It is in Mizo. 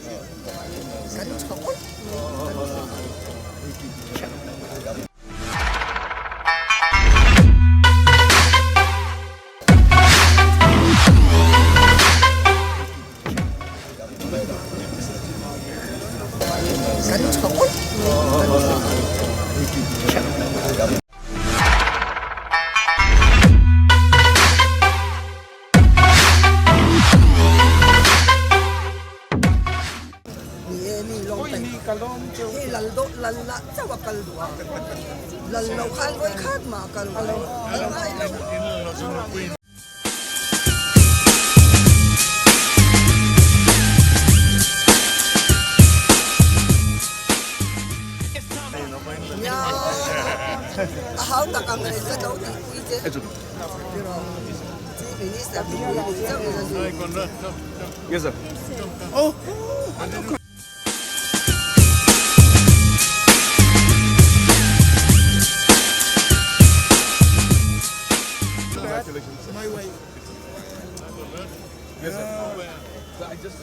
Kan tha ngawt mai kan tha. Kan tha ngawt mai kan tha. Ni e mi lawng peng hi lal dawh lal lah chauh a kal duh a lal lo khan vawi khat mah a kal lo kal ngai lo. Nia a hau tak ang reng ka lo tihpui che tiraw Chief Minister tihpui ni chauh in a zui. Yes sir. Oh. Congratulations. My wife. Yes sir. I just